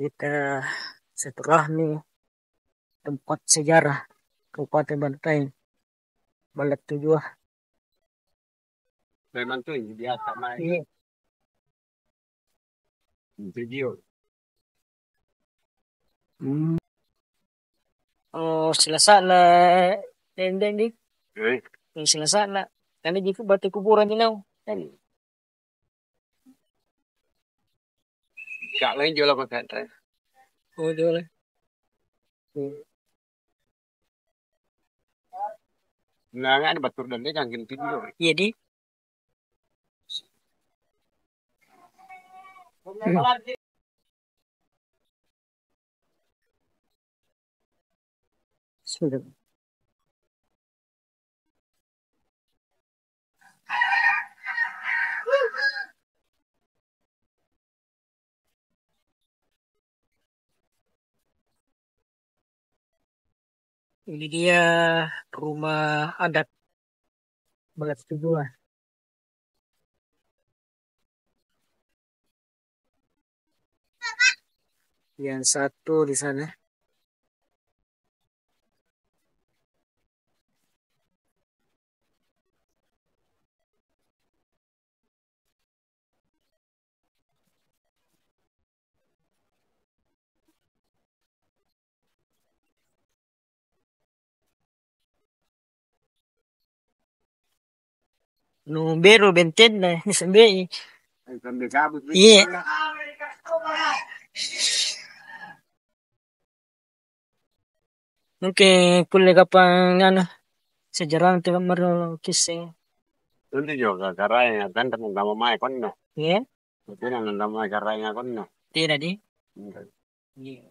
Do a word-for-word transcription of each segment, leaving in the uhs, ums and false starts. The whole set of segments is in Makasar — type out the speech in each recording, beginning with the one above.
Kita silaturahmi tempat sejarah Kabupaten Bantaeng, Balla Tujua. Memang tu biasa mae. Iya. Video. Hmm. Oh, silasa'na dendeng di. Eh. Oh, silasa'na. Tadi jiku batu kuburan di nau. Kan. Kak lain jual apa kata? Oh, jual. Hmm. Nah, ada batur dan dia kan gitu. Iya, di. Sudah. Ini dia rumah adat Balla Tujua. Yang satu di sana. Nu beru bentenna, nisambei. Sambil kabut. Iya. Mungkin kulle kapang anu, sejarah tu maro kisseng. Tuntu jo ka-, karaeng, kan tentang tama mae konno. Iya. Tapi nang tama mae karaeng konno. Tidak di. Enggak. Iya.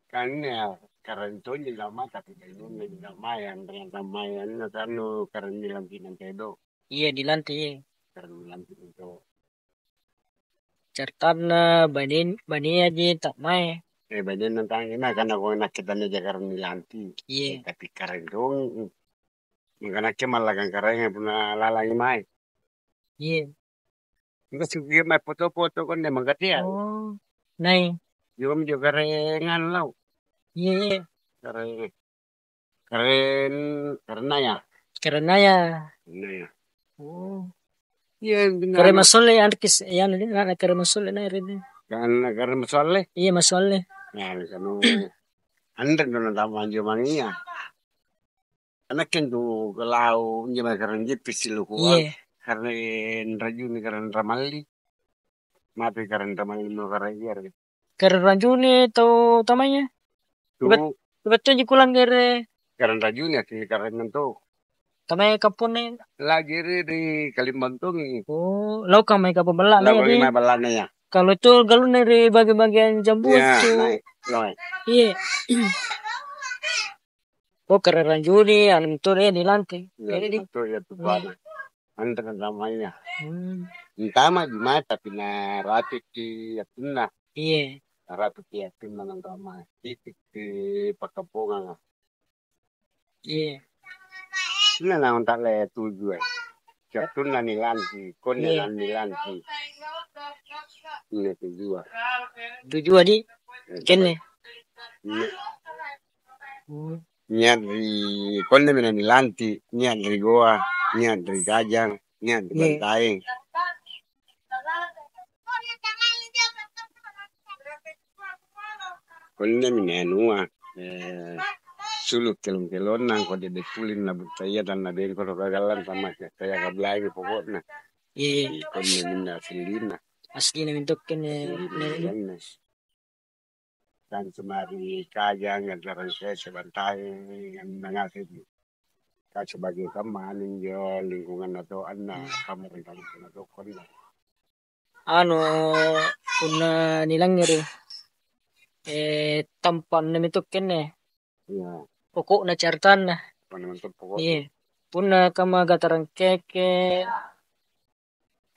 Kan ya, karaeng tonji tama, tapi bainunna tama yang dengan tama yang anu, karaeng bilang pinang tedo. Iya, dilantik, iya. Karaeng bilang pinang tedo. Cartanna banen-, baneaji ta'mae. Eh, bainenna tangngi mae, karena kong nakke tania jakarang nilanti. Iya. Eh, tapi karaeng dong. Maka nakke mallakang karaenga punna lalangi mae. Iya. Engka sukia mae foto-foto konne mangkatea. Oh, nai. Iyo, minjo karaeng anu lau. Iya, iya. Karaeng. Karen-, karenna ya? Karenna ya. Karenna ya. Oh. Iya, benar. Kare masolle, anre kis-, iya, anre, anre kare masolle na ri. Kan kare masolle? Iya, masolle. Nah, anu, anre dona tama anjo mangia. Anakku tu kalau injo mae karen jeppi siluku. Iya. Karen rajuni karen ramalli. Mate karen ramalli mo karen iya. Kare rajuni tau tamaya. Tu. Ibat-, ibattuji kulanggere. Karen rajuni ati karen nanto. Tamaya kamponna. Lagi ri, ri Kalimantan. Oh, laukang mai kapang balla'na. Laukang mai balla'na ya. Kalau itu galunna ri bagi-bagian jambu. Iya, itu. Naik, naik. Iya. Oh, kare rajuni, anu mintu deh, nilantik. Iya, jadi di-, betul, iya, tuh, iya. Bana. Anre namanya. Hmm. Entama jumata pina rapiki atunna. Iya. Rapiki atunna nang ramai. Titik di pakkamponganga. Iya. Nah, naung tak le tuju, eh. Atunna nilantik, konne. Iya. Nilantik. Ini tujua. Tujua di? Iya. Kenne? Iya. Hmm. Nia' ri, konne mina nilanti', nia' ri Goa, nia' ri Kajang, nia' ri Bantaeng. Konne mina anua, eh, sulu' kelong-kelonna, angkode bettuli na buttaya tanna bengkoro kagallang sama kaya kablangi pokokna. Iya, iya. Konne mina aslinna. Aslinna minto' kenne. Aslinna kenne. Kan cuma ri Kajang, Gantarang Sese, Bantaeng, anunna ngasengji. Ka sebagai kamma anu injo lingkunganna to anna, hmm, kamma ri kamma to konna. Anu, punna nilangngere, eh, tampa' anne minto' kenne. Iya. Poko'na caritanna. Punna minto' poko'na. Iya. Punna kamma Gantarang Keke,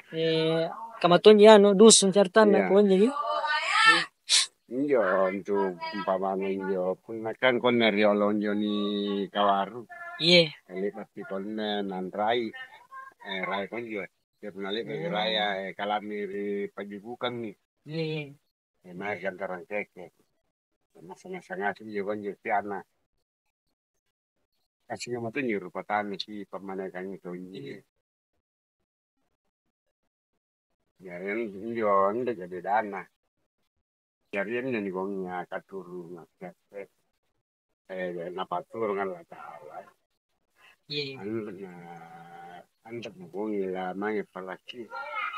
Eh, kamma tonji anu, dusun caritanna. Iya. Konjoji. Injo, untuk umpamanya injo, punna kan konne riolo injo ni kawaru. Iya. Le'baki konne nanrai, eh, rai konjo. Ya, punna le'baki, iya, raya, eh, kala'mi ri pajukukangi. Iya, iya. Mae gantarang keke. Masa-masa ngaseng injo konjo siana. Kasingama tonji rupatami si pammanekang tonji. Jari injo anre jadi dana. Jari anne nigongi katurungang, eh, napatturung Allata'ala. Iya, iya. Anre na, anre nagongi la mange palaki.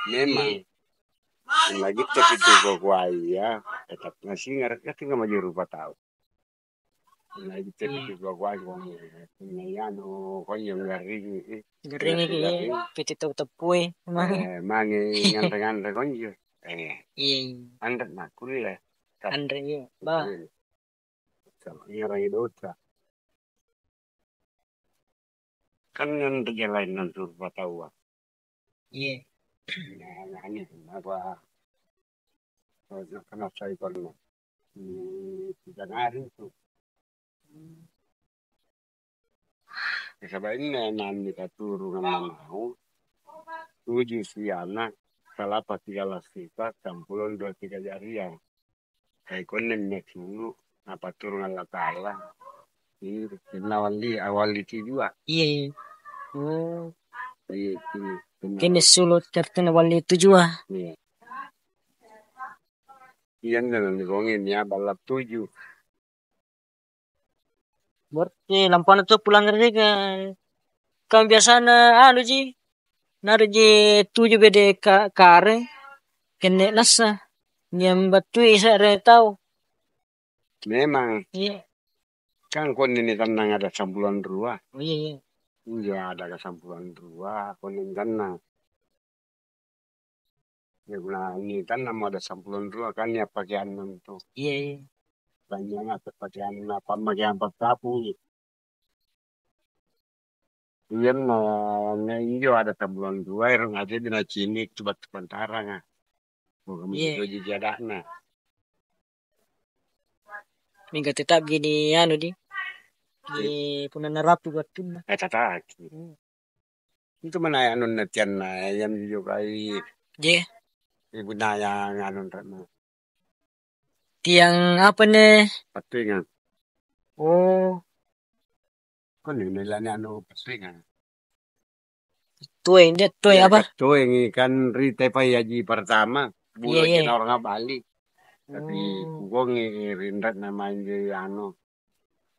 Memang, iya, lagi tepi tu kuaya, tetap nasingara' ka tinggal maju rupa tau. Lagi tepi tu kuaya, punna ianu, konjo garringi, eh. Garringi ki, iya. Garring. Pete tau teppue, mange. Eh, mange nganre-nganre konjo. Eh. Iya, iya. Anre nakkulle. Anre, iya. Bah. Iya. Sama ngerangi dosa. Kan nganre jalain nantu rupataua. Iya. Nah, nah, ini apa? Karena saya pernah di tiga hari itu. Nasaba' inne nanni katurungang nanau, tuju siana, salapa sigala sipa, sampulo dua tiga jariang. Ka ikonne minne sulu, napatturung Allata'ala. Ih, kenna walli, awalli tujua. Iya, iya. Oh. Iya, iya. Kene sulu tertena walli tujua. Iya. Iya, nanni bongi nia balla tuju. Berarti lampana to pulang ri ka, kan biasana anu ji, naruji tuju bede ka-, kare, kenne nassa, niambattui se're tau. Memang. Iya. Kan konne nitannang ada sampulan rua. Oh, iya, iya. Injo ada ka sampulan rua, konne nitannang. Ya, punna nitannammo ada sampulo rua kan nia' pakeanna antu. Iya, iya. Banyak ngaseng pakeanna, pammakeang passapu. Iya, na, na injo ada sampulo rua, ero' ngase'mi nacini' tu battu pantaranga. Bukan. Iya. Begitu ji ada'na. Mingka tetapji ni anu di, di punna narapi wattunna. Eh, tataki. Hmm. Itu mana anunna tianna, yang dijokai. Je. Ibu naya anu anrena. Tiang apa ne? Pattengang. Oh. Kok ni nilani anu pattengang? Tueng, dia tueng apa? Tueng kan ri Tepai Haji pertama, iya, iya, bulo orang bali. Tapi, oh, kugongi rinret nama injo anu.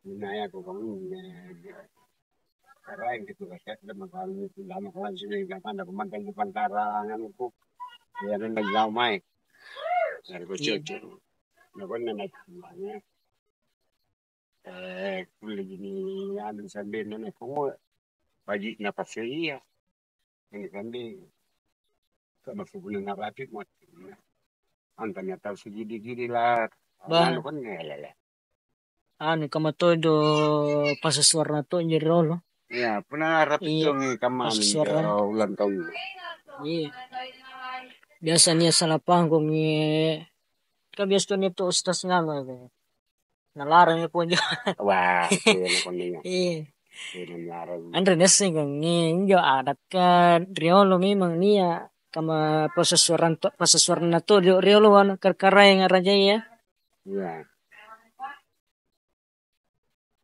Inaya ko kamu, eh, karaeng gitu, kaset dan makalu itu lama kawan sini, kapan aku mantan di pantaran, anu ku, ya, dan lagi lau mai. Dari kecil, iya, tuh. Nah, kan nana, eh, kulle gini, anu, sambil nana, kamu, baji' na passeia. Ini kan di, sama sebulan narapi mo. Antanya tau sijidi-jidi lah. Bah. Anu kan ngelele. Anu, kamma todo passuarna to injo riolo. Iya, punna rapi, iya, tongi kamma, passuarna, ulang tahun. Iya. Biasa nia' salah pahang kongi. Kan biasa to nia' to ustaz nganu. Nalarang mi pole injo. Wah, iya, nakonninga. Iya. Iya, nalarang. Anre niassengi injo adakka riolo memang nia' kamma passuarang to, passuaranna to riolo anu kar-, karaeng arajaya. Iya.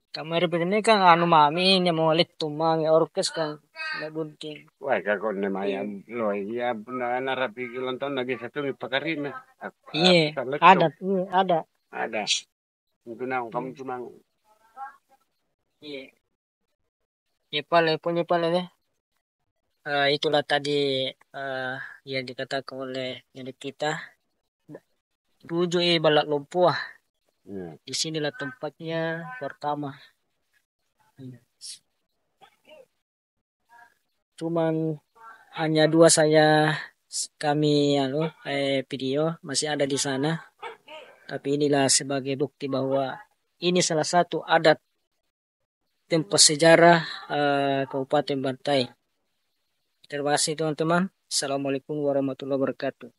Kamma ri Pidane kan anu mami, nia'mo lettu mange orkes kan, na bunting. Wah, ka konne maya, iya, loe, iya, punna narapiki ulang tahunna biasa tongi pakarina. Iya, asa lettu. Ada, iya, ada. Ada. Untuk naung kamu cuma. Iya. Iya, pale, pokoknya pale deh. Eh, itulah tadi, eh, yang dikatakan oleh nenek kita. Tuju'i balla' lompoa. Iya. Di sinilah tempatnya pertama. Cuman hanya dua saja s-, kami, anu, eh, video masih ada di sana. Tapi inilah sebagai bukti bahwa ini salah satu adat tempat sejarah, eh, Kabupaten Bantaeng. Terima kasih, teman-teman. Assalamualaikum warahmatullahi wabarakatuh.